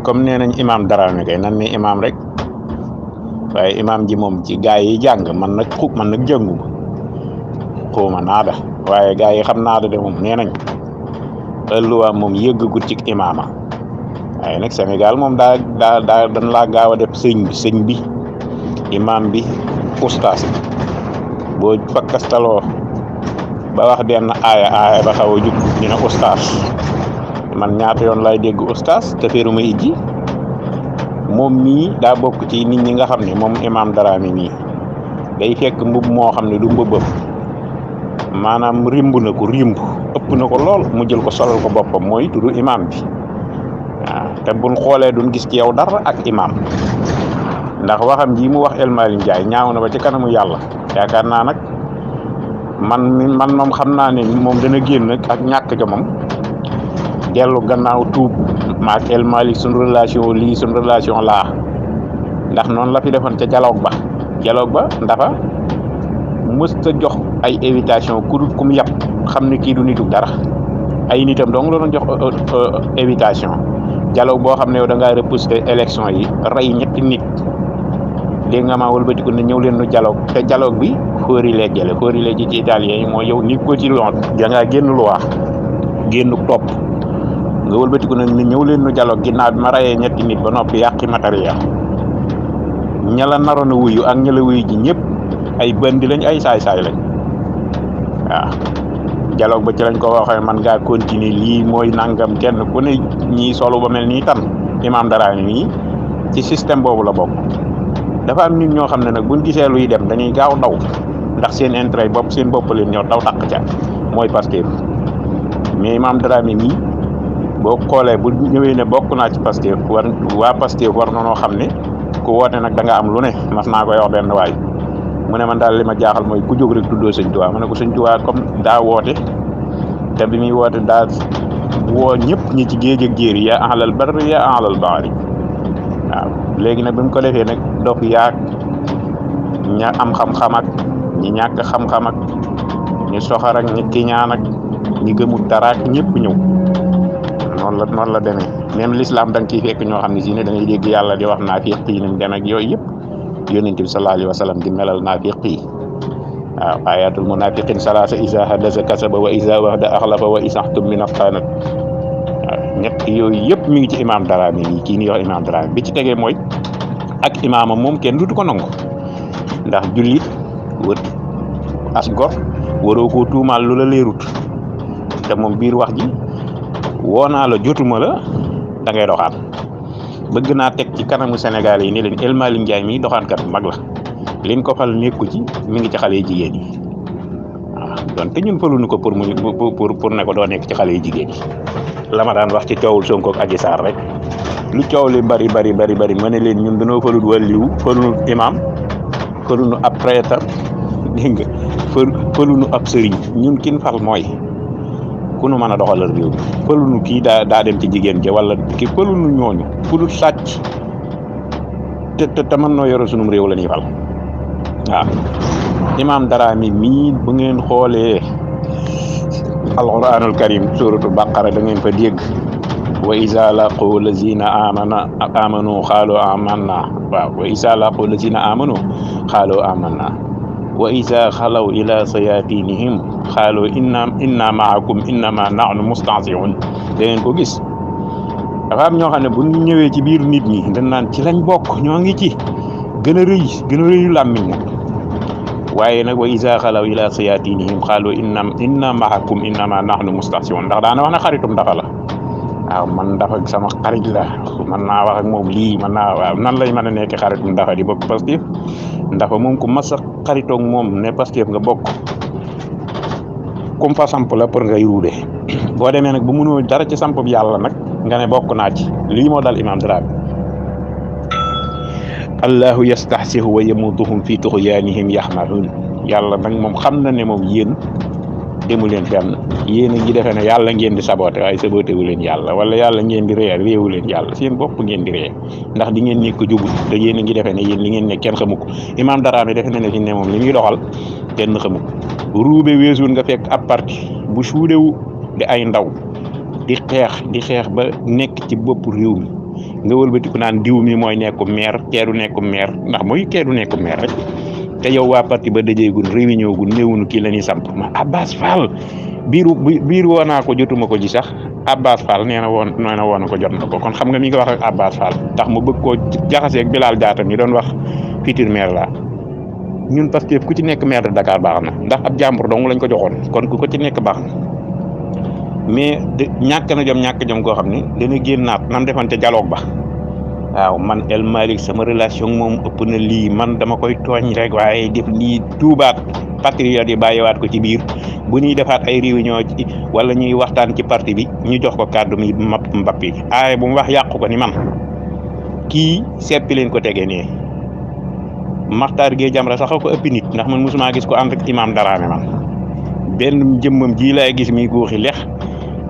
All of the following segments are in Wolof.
comme nee nañ imam Dramé kay nan ni imam rek waaye imam ji moom ci gaa yi jàng man nag jànguma xawma naada waaye gaa yi xam naada de moom nee nañ ëlluwaam moom yëggagut ci imaama waaye nag Sénégal moom daa dañ laa gaaw a def sëñ bi imam bi ustaas bi boo fakkastaloo ba wax benn aaya ba xaw a jub dina ustaas man ñaata yoon lay dégg ustaas te féeruma ijji moom mii daa bokk ci nit ñi nga xam ne moom imam Dramé mii day fekk mbub moo xam ne du mbubam maanaam rimb ëpp na ko lool mu jël ko solal ko boppam mooy tudu imam bi waaw te buñ xoolee duñ gis ci yow dara ak imam ndax waxam ji mu wax El Malick Ndiaye ñaaw na ba ci kanamu yàlla yaakaar naa nag man moom xam naa ne moom dana génn ak ñàkk ca moom dellu gannaaw tuub maak El Malick suñ relation lii suñ relation laa ndax noonu la fi defoon ca dialogue ba ndafa mësta jox ay invitation ku dul kum yàpp xam ne kii du nitu dara ay nitam dong la doon jox invitation dialogue boo xam ne yow da ngaa repousser élection yi rey ñetti nit dégg nga maa wëlbatiku ne ñëw leen nu dialogue te dialogue bi fóori legge ci italien yi mooy yow ni ko ci loon da ngaa génn loi génn topp nga wëlbatiku ne ñëw leen nu dialogue ginnaaw bi ma rayee ñetti nit ba noppi yàqi matériel ña la naroon a wuyu ak ña la wuyu ji ñëpp ay bandi lañ ay saay-saay lañ waaw dialogue ba ci lañ ko waxee man ngaa continuer lii mooy nangam kenn ku ne ñii solo ba mel nii tan imam Dramé nii ci système boobu la bokk dafa am nit ñoo xam ne nag buñ gisee luy dem dañuy gaaw daw ndax seen intérêt bopp seen bopp leen ñoo daw tàq ca mooy Pastef mais imam Dramé nii boo xoolee bu ñëwee ne bokk naa ci Pastef waa Pastef war na noo xam ne ku woote nag da nga am lu ne mas naa koy wax benn waay mu ne man daal li ma jaaxal mooy ku jóg rek tuddoo sëñ Tuubaa ma ne ko sëñ Tuubaa comme daa woote te bi muy woote daa woo ñëpp ñi ci géej ak jéeri yaa ahlal barri yaa ahlal bahri waaw léegi nag bi mu ko defee nag dof yaag ña am xam-xam ak ñi ñàkk xam-xam ak ñi soxar ak ñi kiñaan ak ñi gëmul dara ak ñëpp ñëw noonu la demee même l'islam da nga ciy fekk ñoo xam ne si ne da ngay dégg yàlla di wax naafiq yi ni mu dem ak yooyu yëpp yonent bi sallallahu alayhi wa sallam di melal naafiq yi waaw ayatul munafiqin salaasa isa hadasa kasaba wa isa wahda axlafa wa isa tumina xaanat waaw ñett yooyu yëpp mi ngi ci imam Dramé yi kii ni wax imam Dramé bi ci tegee mooy ak imaamam moom kenn dutu ko nangu ndax jullit wër as gor waroo koo tuumaal lu la leerut te moom biir wax ji woo naa la jotuma la da ngay doxaan bëgg naa teg ci kanamu Sénégal yi ni leen El Malick Ndiaye mii doxaankat bu mag la liñ ko fal nekku ci mi ngi ci xale yu jigéen yi waaw donte ñun faluñu ko pour ne ko doo nekk ci xale yu jigéen yi la ma daan wax ci coowul Sonko ak Adji Sarr rek lu coow li bari ma ne leen ñun dañoo falut wàlliwu faluñu imam faluñu ab prêtre dégg nga faluñu ab sëriñ ñun kin fal mooy ku nu mën a doxalal réew mi faluñu kii daa dem ci jigéen ja wala ki faluñu ñooñu ku dul sàcc te mën noo yore sunum réew la ñuy fal waaw imam Dramé mii bu ngeen xoolee alquranul karim suratul baqara da ngeen fa dégg wa iza laqu lazina amanu xaalu amanna waaw wa iza laqu lazina amanu xaalu amanna wa iza xalaw ila sayatinihim xaalu inna maakum innama nahnu mustahzi'un da ngeen ko gis dafa am ñoo xam ne bu ñu ñëwee ci biir nit ñi dañ naan ci lañ bokk ñoo ngi ci gën a rëyu làmmiñ nag waaye nag wa iza xalaw ila sayatinihim xaalu inna maakum innama nahnu mustahzi'un ndax daana wax na xaritum dafa la waaw man dafa sama xarit la man naa wax ak moom lii man naa waaw nan lay mën a nekk xaritum dafa di bokk Pastef ndafa moom ku mas a xaritoog moom ne Pastef nga bokk comme fa samp la pour ngay ruude boo demee nag bu mënoo dara ci samp bi yàlla nag nga ne bokk naa ci lii moo dal imam Dramé allahu yastahsihu wa yamuduhum fi tuxyaanihim yaxmahuun yàlla nag moom xam na ne moom yéen demu leen fenn yéen a ngi defee ne yàlla ngeen di saboté waaye saboté wu leen yàlla wala yàlla ngeen di réewu leen yàlla seen bopp ngeen di ree ndax di ngeen nekk jubut te yéen a ngi defee ne yéen li ngeen ne kenn xamu ko imam Dramé defe na ne fi ne moom li muy doxal kenn xamu ko ruube weesuun nga fekk ab parti bu suudewu di ay ndaw di xeex ba nekk ci bopp réew mi nga wëlbatiku naan diw mi mooy nekku maire kee du nekku maire ndax mooy kee du nekku maire rek te yow waa parti ba dajeegul réunion gu néewunu kii la ñuy samp ma Abbas Fall biir woo naa ko jotuma ko ji sax Abbas Fall nee na woon ko jot na ko kon xam nga mi nga wax ak Abbas Fall ndax mu bëgg koo jaxaseeg Bilal Diatta mi doon wax futur maire la ñun parce que ku ci nekk maire de Dakar baax na ndax ab jàmbur dong lañ ko joxoon kon ku ko ci nekk baax na mais ñàkk na jom goo xam ni dana génnaat nam defante dialogue ba waaw man El Malick sama relation moom ëpp na lii man dama koy tooñ rek waaye def lii tuubaat patriote yi bàyyiwaat ko ci biir bu ñuy defaat ay réunion ci wala ñuy waxtaan ci parti bi ñu jox ko kàddu mi Mbappi aaye bu mu wax yàqu ko ni man kii seppi leen ko tegee nee Makhtar Gueye Jamra sax ko ëppi nit ndax man mosuma gis ko ànd ak Imam Dramé man benn jëmmam ji laay gis mi guuxi lex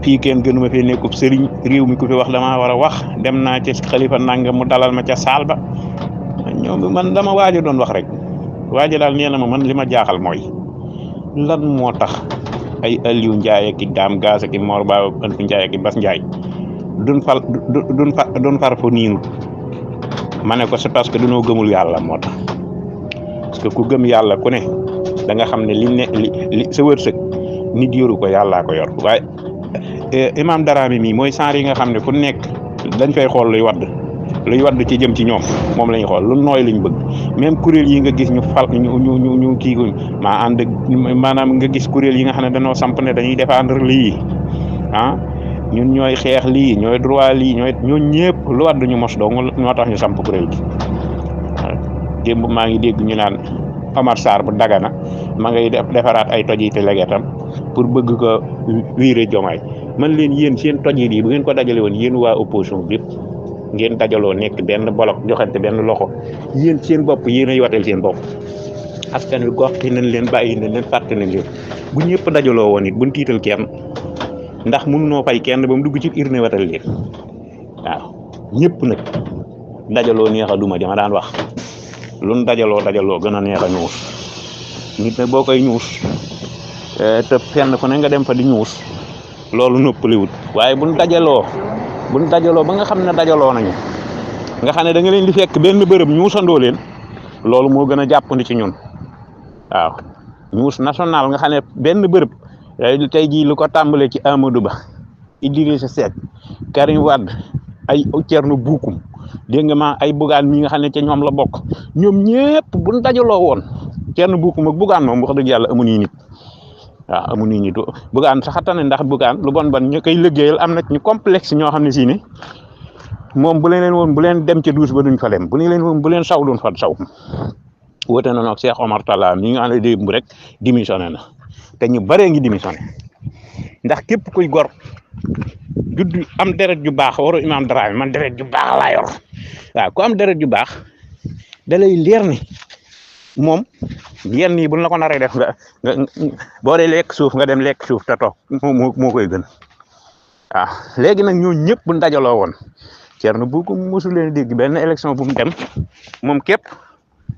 fii kenn gënuma fee nekkub sëriñ réew mi ku fi wax damaa war a wax dem naa ca xalifa nangam mu dalal ma ca saal ba ñoom man dama waaja doon wax rek waaja daal nee na ma man li ma jaaxal mooy lan moo tax ay Aliou Ndiaye ak i Dame Gass ak i Mor Ba ak Ndiaye ak i Bass Ndiaye duñ far fo niinut ma ne ko c'est parce que dañoo gëmul yàlla moo tax parce que ku gëm yàlla ku ne da nga xam ne li sa wërsëg nit yoru ko yàllaa ko yor waaye Imam Dramé mi mooy genre yi nga xam ne ku nekk dañ fay xool luy wadd ci jëm ci ñoom moom la ñuy xool lu nooy lañ bëgg même kuréel yi nga gis ñu fal ñu kii ko maanaam nga gis kuréel yi nga xam ne dañoo samp ne dañuy défendre lii ñun ñooy xeex lii ñooy droit lii ñoo ñëpp lu wadd ñu mos dong ñoo tax ñu samp kuréel gi démb maa ngi dégg ñu naan Omar Sarr bu Dagana ma ngay defaraat ay tojite legetam pour bëgg ko wiire Jomaay man leen yéen seen tojit yi bu ngeen ko dajale woon yéen waa opposition bi ngeen dajaloo nekk benn bloc joxante benn loxo yéen seen bopp yéen ay wateel seen bopp askan wi gox nañ leen bàyyi nañ leen fàtte nañ leen bu ñëpp dajaloo woon it buñ tiital kenn ndax mun noo fay kenn ba mu dugg ci urne watal leen waaw ñëpp nag dajaloo neex a duma dama daan wax luñ dajaloo gën a neex a ñuus nit nag boo koy ñuus te fenn fu ne nga dem fa di ñuus loolu noppaliwut waaye buñ dajaloo ba nga xam ne dajaloo nañu nga xam ne da nga leen di fekk benn bërëb ñuusandoo leen loolu moo gën a jàppandi ci ñun waaw ñuus national nga xam ne benn bërëb tey jii lu ko tàmbalee ci Amadou Ba Idrissa Seck Karim Wade ay Thierno Bocoum dégg nga ma ay Bougane mi nga xam ne ca ñoom la bokk ñoom ñëpp buñ dajaloo woon Thierno Bocoum ak Bougane moom wax dëgg yàlla amuñu nit waaw amuñu nit Bougane sax tane ndax Bougane lu bon ñu koy liggéeyal am na ñu complexe ñoo xam ne si ne moom bu leen woon bu leen dem ca duus ba duñ fa dem bu leen woon bu leen saw duñ fa saw woote na nag Cheikh Omar Talla mi nga xam ne démb rek démissionné na te ñu bëree ngi démissionné ndax képp kuy gor judd am deret ju baax waru Imam Dramé man deret ju baax laa yor waaw ku am deret ju baax da lay leer ni moom yenn yi buñ la ko naree def nga boo dee lekk suuf nga dem lekk suuf te toog moo koy gën waaw léegi nag ñoo ñëpp buñ dajaloo woon Thierno Bocoum mosu leen dégg benn élection bu mu dem moom képp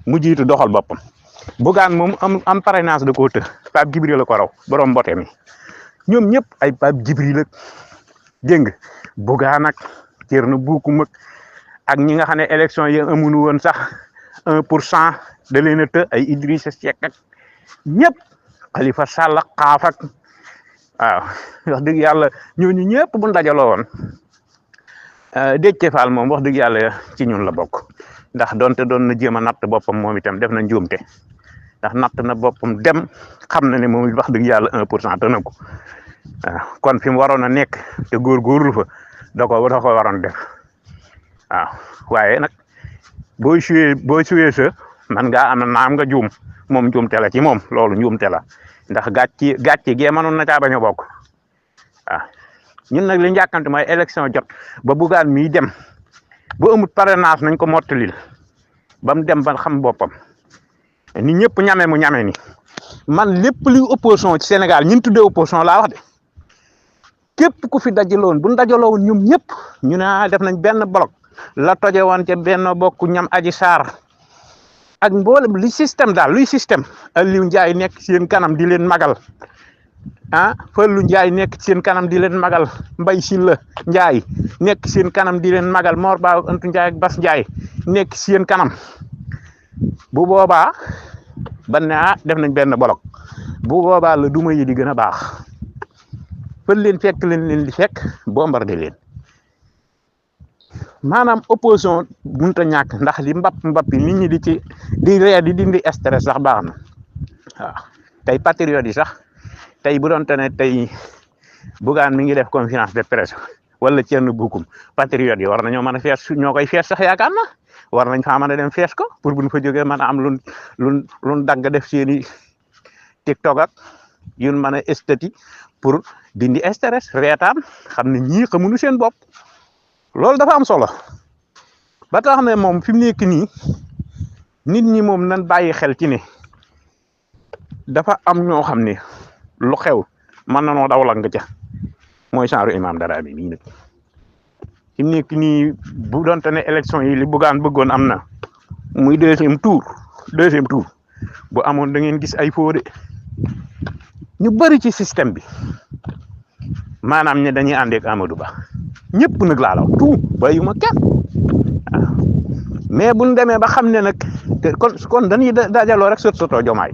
mu jiitu doxal boppam Bougane moom am parrainage da koo të Pape Djibril la ko raw borom mbote mi ñoom ñëpp ay Pape Djibril ak dégg nga Bougane ak Thierno Bocoum ak ñi nga xam ne élection yi amuñu woon sax 1% da leen a të ay Idrissa Seck ak ñëpp Khalifa Sall xaaf ak waaw wax dëgg yàlla ñooñu ñëpp buñ dajaloo woon Déthié Fall moom wax dëgg yàlla ci ñun la bokk ndax donte doon na jéem a natt boppam moom itam def na njuumte ndax natt na boppam dem xam na ne moom wax dëgg yàlla 1% te na ko waaw kon fi mu waroon a nekk te góorgóorlu fa da ko waroon def waaw waaye nag booy suyee sa man ngaa am naam nga juum moom njuumte la ci moom loolu njuumte la ndax gàcce gee mënoon na caa bañ a bokk waaw ñun nag li njàkkante mooy élection jot ba Bougane mii dem bu amut parrainage nañ ko mottalil ba mu dem ba xam boppam ni ñëpp ñame mu ñame ni man lépp luy opposition ci Sénégal ñun tuddee opposition laa wax de képp ku fi dajaloon bu ñu dajaloon ñoom ñëpp ñu ne def nañ benn bloc la toje woon ca benn bokk ñam Adji Sarr ak mboolem li système daal luy système Aliou Ndiaye nekk seen kanam di leen magal Fallou Ndiaye nekk ci seen kanam di leen magal, Mbaye Sylla Ndiaye nekk ci seen kanam di leen magal, Mor Ba Antou Ndiaye ak Bas Ndiaye nekk ci seen kanam. Bu boobaa ban ne def nañ benn bolok, bu boobaa la duma yi di gën a baax. fël leen fekk leen di fekk bombardé leen. maanaam opposition mënut a ñàkk ndax li mbapp nit ñi di ree di dindi stress sax baax na waaw. tey patriote yi sax tey bu doon ne tey Bougane mi ngi def conférence de presse wala Thierno Bocoum, patriote yi war nañoo mën a fees, ñoo koy fees sax yaakaar na war nañ faa mën a dem fees ko pour buñ fa jógee mën a am luñ dagg def seeni TikTok ak yun mën a estati pour dindi stress reetaan xam ne ñii xamuñu seen bopp. loolu dafa am solo ba tax ne moom fi mu nekk nii nit ñi moom nan bàyyi xel ci ne dafa am ñoo xam ne lu xew mën na noo daw la nga ca mooy genre Imam Darame mii nag fi mu nekk nii bu doonte ne élection yi li Bougane bëggoon am na muy deuxième tour bu amoon da ngeen gis ay fóode ñu bëri ci système bi maanaam ne dañuy ànd ak Amadou Ba ñëpp nag laa law tout bàyyuma kenn waaw mais buñ demee ba xam ne nag kon dañuy dajaloo rek soto Jomaay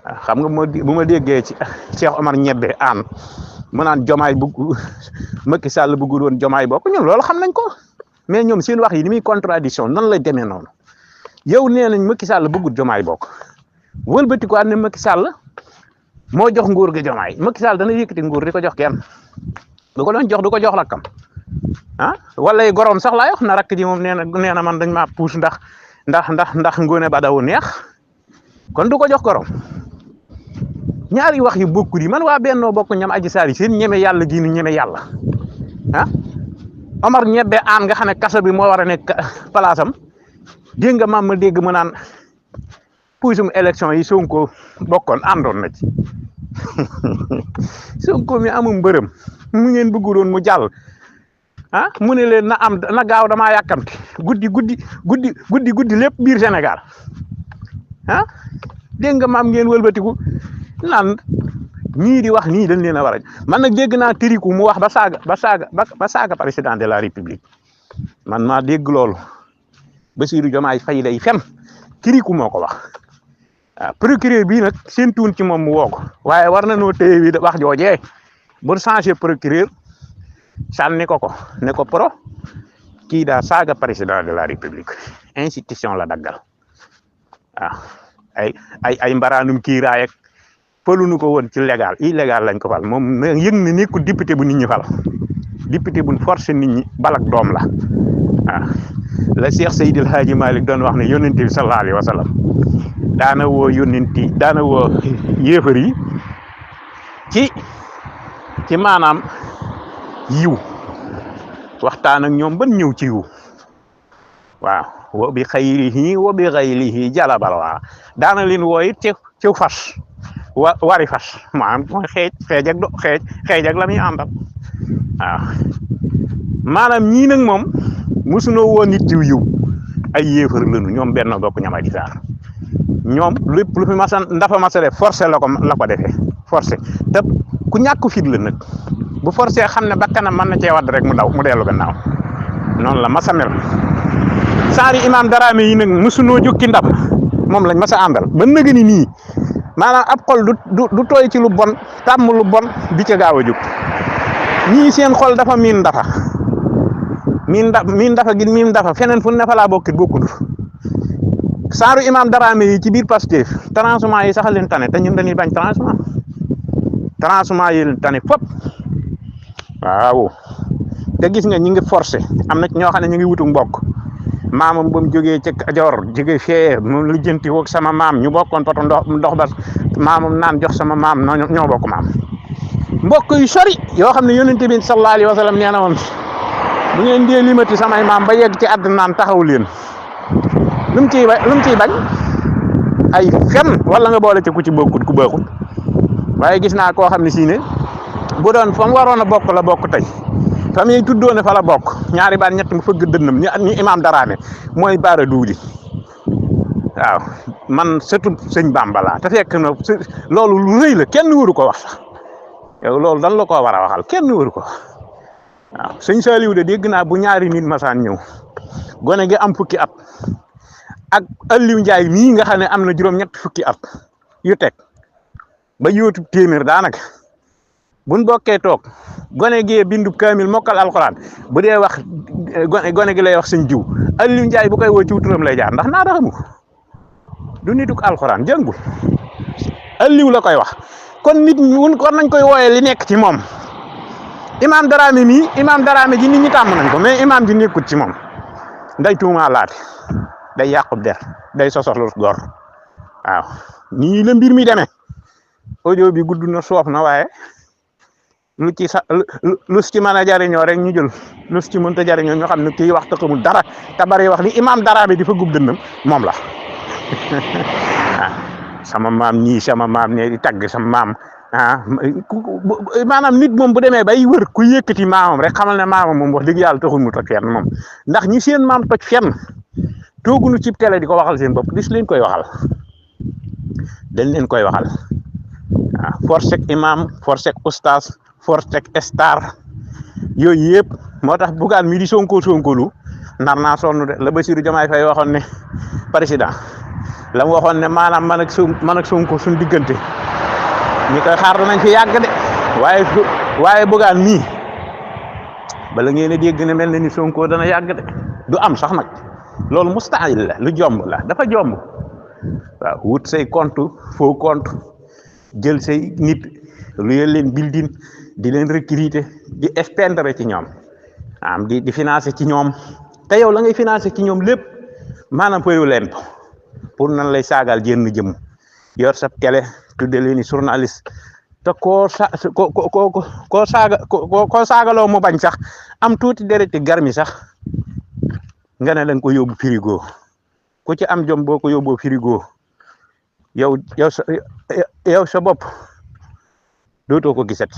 waaw xam nga bu ma déggee ci Cheikh Omar Ñebbe aan mu naan Jomaay Macky Sall bëggul woon Jomaay bokk ñun loolu xam nañ ko mais ñoom seen wax yi ni muy contradiction nan lay demee noonu yow nee nañ Macky Sall bëggul Jomaay bokk wëlbati ko ne Macky Sall moo jox nguur gi Jomaay. Macky Sall dana yëkkati nguur di ko jox kenn du ko doon jox du ko jox lakkam wala gorom sax laa wax na rakk ji moom nee na man dañ maa puus ndax Ngoné Badaw neex kon du ko jox gorom. ñaari wax yu bokkul yi man waa Benno Bokk ñam Adji Sarr seen ñeme yàlla gi ni ñeme yàlla Omar Ñebbe aan nga xam ne kaso bi moo war a nekk place am dégg nga maam ma dégg mu naan puusum élection yi Sonko bokkoon àndoon na ci Sonko mi amum mbërëm mu ngeen bëgguloon mu jàll mu ne leen na gaaw damaa yàkkamti guddi lépp biir Sénégal dégg nga maam ngeen wëlbatiku naan ñii di wax nii dañ leen a war a man nag dégg naa tiriku mu wax ba saaga président de la république man maa dégg loolu Bassirou Diomaye Faye day fen tiriku moo ko wax waaw procureur bii nag seen tuun ci moom mu woo ko waaye war na noo téye wi wax joojee bu changé procureur sànni ko ne ko pro kii daa saaga président de la république institution la daggal waaw ay mbaraanum kii raay ak fëluñu ko woon ci légal illégal lañ ko fal moom yëg na nekkul député bu nit ñi fal député buñ forcé nit ñi balak doom la waaw la Cheikh Seydil Hadji Malick doon wax ne yónnent bi sallallahu alayhi wa sallam daana woo yéefar yi ci maanaam yiw waxtaan ak ñoom ban ñëw ci yiw waaw wa bi xayrihi wa bi xayrihi jalabal waa daana leen woo it ci fas wari fas maanaam mooy xeej ak la muy àndal waaw maanaam ñii nag moom mosunoo woo nit ci yiw ay yéefar lañu ñoom Benno Bokk ñam Adji Sarr ñoom lépp lu fi ndafa masa def forcé la ko defee forcé te ku ñàkk fit la nag bu forcé xam ne bakkanam mën na cee wadd rek mu dellu gannaaw noonu la masa mel saari Imam Darame yi nag mosunoo jóg ci ndam moom lañ masa àndal ba nëgë ni nii maanaam ab xol du tooy ci lu bon tàmm lu bon di ca gaaw a jóg ñii seen xol dafa miin dafa feneen fu ne fa laa bokkit bokkul saaru Imam Darame yi ci biir Pastef transhumant yi sax leen tane te ñun dañuy bañ transhumant yi leen tane fop waaw te gis nga ñi ngi forcé am na ñoo xam ne ñu ngi wutu mbokk maamam ba mu jógee ca Kajoor jógee fee mu lijjanti woog sama maam ñu bokkoon poto ndox ba maamam naan jox sama maam ñoo bokk maam mbokk yu sori yoo xam ne yonent bi sallallahu alayhi wa sallam nee na woon bu ngeen dee limati samay maam ba yegg ci àdduna naan taxaw leen lu mu ciy bañ ay fen wala nga boole ci ku ci bokkut ku baaxut waaye gis naa koo xam ne si ne bu doon fa mu waroon a bokk la bokk tey fa muy tuddoone fa la bokk ñaari baat ñett mu fëgg dënnam ni Imam Darame mooy baara duuli waaw man sëtu sëñ Bamba laa te fekk na loolu lu rëy la kenn waru ko wax sax yow loolu dan la ko war a waxal kenn wër ko waaw sëñ Saliou de dégg naa bu ñaari nit masaan ñëw gone gi am fukki at ak Aliou Ndiaye mii nga xam ne am na juróom-ñett fukki at yu teg ba yóotu téeméer daanaka buñ bokkee toog gone gi bindu kaamil mokkal alxuraan bu dee wax gone gi lay wax sëñ jiw Aliou Ndiaye bu koy woo ci turam lay jaar ndax naa xamu du nituk alxuraan jàngul Aliou la koy wax kon nit ñi kon nañ koy wooyee li nekk ci moom Imam Darame mii Imam Darame ji nit ñi tàmm nañ ko mais imam ji nekkut ci moom nday tuuma laate day yàqub der day sosoxlu gor waaw nii la mbir mi demee audio bi gudd na soof na waaye lu ci sa lu ci mën a jariñoo rek ñu jël lu ci mënta jariñoo ñu xam ne kii wax te xamul dara te bari wax li Imam Darame di fa gub dënnam moom la sama maam ñii sama maam ne di tagg sama maam maanaam nit moom bu demee bay wër ku yëkkati maamam rek xamal ne maamam moom wax dëgg yàlla taxul mu toj fenn moom ndax ñi seen maam toj fenn toogunu ci télé di ko waxal seen bopp dis leen koy waxal dañ leen koy waxal waaw force ak imam force ak oustaz force ak star yooyu yëpp moo tax bugaan mi di sonkolu nar naa sonn de la Bassirou Diomaye Faye waxoon ne président la mu waxoon ne maanaam man ak Sonko suñ diggante ñi koy xaar danañ fi yàgg de waaye bugaan mii bala ngeen a dégg ne mel na ni Sonko dana yàgg de du am sax nag loolu mustahil la lu jomb la dafa jomb waaw wut say compte faux compte jël say nit luyel leen building di leen recruter di expendre ci ñoom am di financer ci ñoom te yow la ngay financer ci ñoom lépp maanaam fayu leen pour nan lay saagal jenn jëm yor sa télé tudde leen ni journaliste te koo saagaloo mu bañ sax am tuuti dereti garmi sax nga ne lañ ko yóbbu frigo ku ci am jom boo ko yóbboo frigo yow sa bopp dootoo ko gisat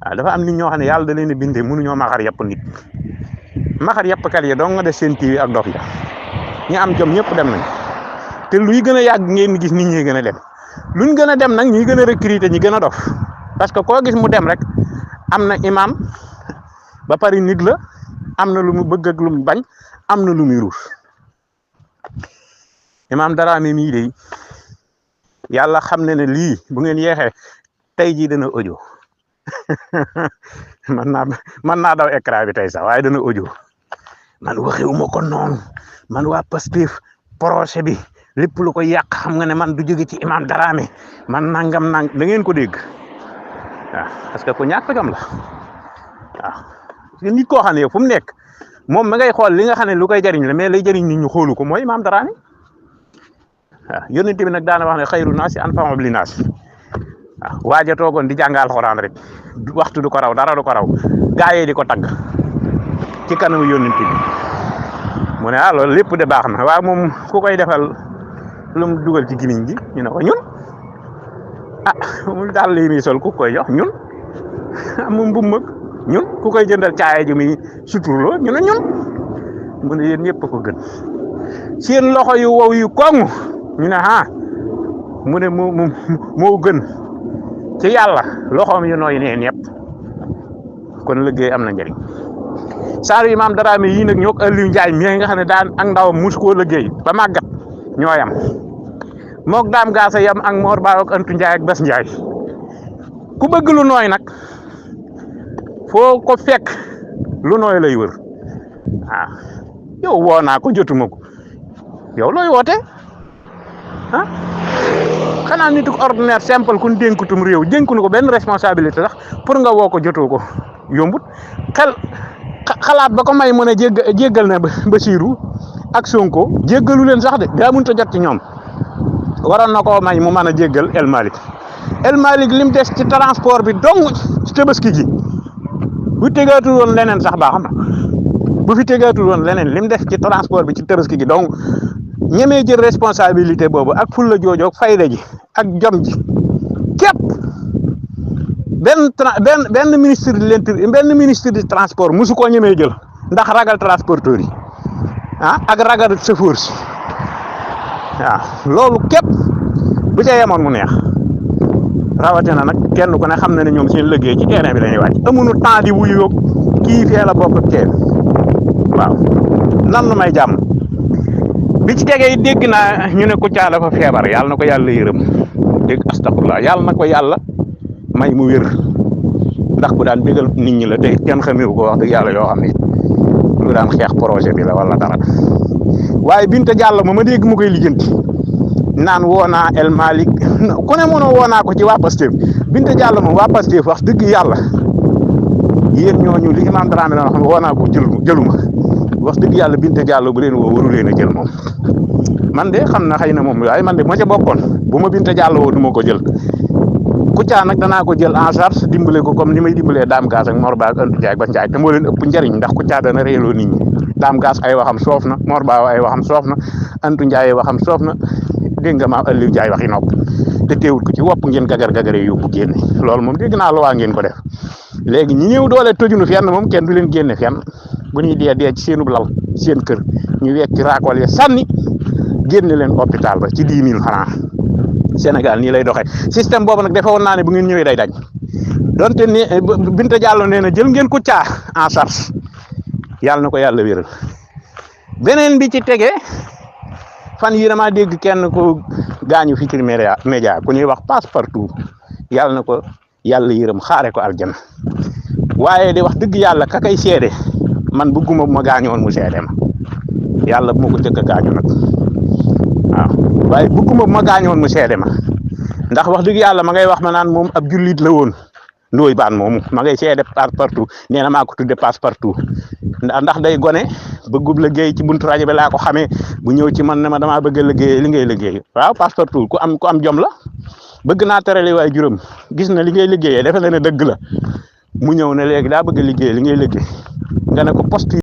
waaw dafa am nit ñoo xam ne yàlla da leen a bindee mënuñoo maxar yàpp nit maxar yàppkat yi dong nga def seen TV ak dof ya ñi am jom ñëpp dem nañ te luy gën a yàgg ngeen gis nit ñi gën a dem luñ gën a dem nag ñi gën a recruter ñi gën a dof parce que koo gis mu dem rek am na imam ba pare nit la am na lu mu bëgg ak lu mu bañ am na lu muy ruus Imam Darame mii de yàlla xam ne lii bu ngeen yeexee tey jii dana audio man naa daw écran bi tey sax waaye dana audio man waxewuma ko noonu man waa Pastef projet bi lépp lu ko yàq xam nga ne man du jóge ci Imam Darame man nangam da ngeen ko dégg waaw parce que ku ñàkk jom la waaw nit koo xam ne yow fu mu nekk moom ma ngay xool li nga xam ne lu koy jariñ la mais lay jariñ nit ñu xoolu ko mooy Imam Darame waaw yonent bi nag daana wax ne xayru naasi anfa'uhum linnaas waaw waaja toogoon di jàng alxuraan rek waxtu du ko raw dara du ko raw gaayee di ko tagg ci kanamu yonent bi mu ne loolu lépp de baax na waaye moom ku koy defal lu mu dugal ci gimiñ gi ñu ne ko ñun mu daal lii muy sol ku koy jox ñun moom bu mag ñun ku koy jëndal caaya ji muy suturloo ñu ne ñun mu ne yéen ñëpp ko gën seen loxo yu wow yu koŋ ñu ne mu ne moo gën ci yàlla loxoom yu nooy nee ñëpp kon liggéey am na njëriñ saaru Imam Darame yii nag ñoo ko Aliou Ndiaye mi nga xam ne daan ak ndawam mus koo liggéey ba màggat ñoo yam mook daam gaasa yam ak Mor Ba ak Antu Ndiaye ak Bas Ndiaye ku bëgg lu nooy nag foo ko fekk lu nooy lay wër yow woo naa ko jotuma ko yow looy woote xanaa nitu ordinaire simple kun dénkutum réew dénkunu ko benn responsabilité sax pour nga woo ko jotoo ko yombut xalaat ba ko may mën a jéggal na Bassirou ak Sonko jéggalu leen sax de daa mënut a jot ci ñoom waroon na koo may mu mën a jéggal El Malick lim des ci transport bi dong ci tabaski gi bu tegaatul woon leneen sax baax na bu fi tegaatul woon leneen lim des ci transport bi ci tabaski gi donc ñemee jël responsabilité boobu ak fulla joojoog fayda ji ak jom ji képp benn ministre de l'intérieur benn ministre du transport musu koo ñemee jël ndax ragal transporteur yi ak ragal chauffeur si loolu képp bu ca yemoon mu neex rawatina nag kenn ku ne xam na ne ñoom seen liggéey ci terrain bi la ñuy wàcc amuñu temps di wuyu yoog kii fee la bokk ak kenn waaw nan la may jàmm bi ci tegee dégg naa ñu ne Kouthia dafa feebar yàlla na ko yàlla yërëm dégg astafurlah yàlla na ko yàlla may mu wér ndax bu daan bégal nit ñi la te kenn xameewu ko wax dëgg yàlla yoo xam ne lu daan xeex projet bi la wala dara waaye Binta Diallo ma dégg mu koy lijjanti naan woo naa El Malick ku ne mënoo woo naa ko ci waa Pastef Binta Diallo moom waa Pastef wax dëgg yàlla yéen ñooñu li Imam Dramé la xam woo naa ko jëluma wax dëgg yàlla Binta Diallo bu leen woo waru leen a jël moom man de xam na xëy na moom waaye man de ma ca bokkoon bu ma Binta Diallo woo du ma ko jël Kouthia nag danaa ko jël en charge dimbale ko comme ni may dimbalee Dame Gass ak Mor Ba ak Antou Ndiaye ba Ndiaye te moo leen ëpp njariñ ndax Kouthia dana réeloo nit ñi Dame Gass ay waxam soof na Mor Ba ay waxam soof na Antou Ndiaye ay waxam soof na dégg nga maam Aliou Ndiaye waxi nopp te teewul ko ci wopp ngeen gagar-gagaree yóbbu génne loolu moom dégg naa lu waa ngeen ko def léegi ñi ñëw doole tojunu fenn moom kenn du leen génne fenn bu ñuy dee ci seenub lal seen kër ñu wekk ci raakool ya sànni génne leen hôpital ba ci 10 000 francs Sénégal nii lay doxee système boobu nag defe woon naa ne bu ngeen ñëwee day dañ donte ni Binta Diallo nee na jël ngeen Kouthia en charge yàlla na ko yàlla wéral beneen bi ci tege fan yii damaa dégg kenn ko gaañu fi ci média ku ñuy wax Passepartout yàlla na ko yàlla yërëm xaare ko aljana waaye di wax dëgg yàlla ka kay seede man bëgguma bu ma gaañoon mu seede ma yàlla bu ma ko jëkk a gaañu nag waaw waaye bëgguma bu ma gaañoon mu seede ma ndax wax dëgg yàlla ma ngay wax ma naan moom ab jullit la woon Ndoye Bane moomu ma ngay seede Passepartout nee na maa ko tudde Passepartout ndax day gone bëggub liggéey ci buntu rajo bi laa ko xamee bu ñëw ci man ne ma damaa bëgg a liggéey li ngay liggéey waaw Passepartout ku am jom la bëgg naa terale waaye juróom gis na li ngay liggéeyee defe na ne dëgg la mu ñëw ne léegi daa bëgg a liggéey li ngay liggéey nga ne ko poste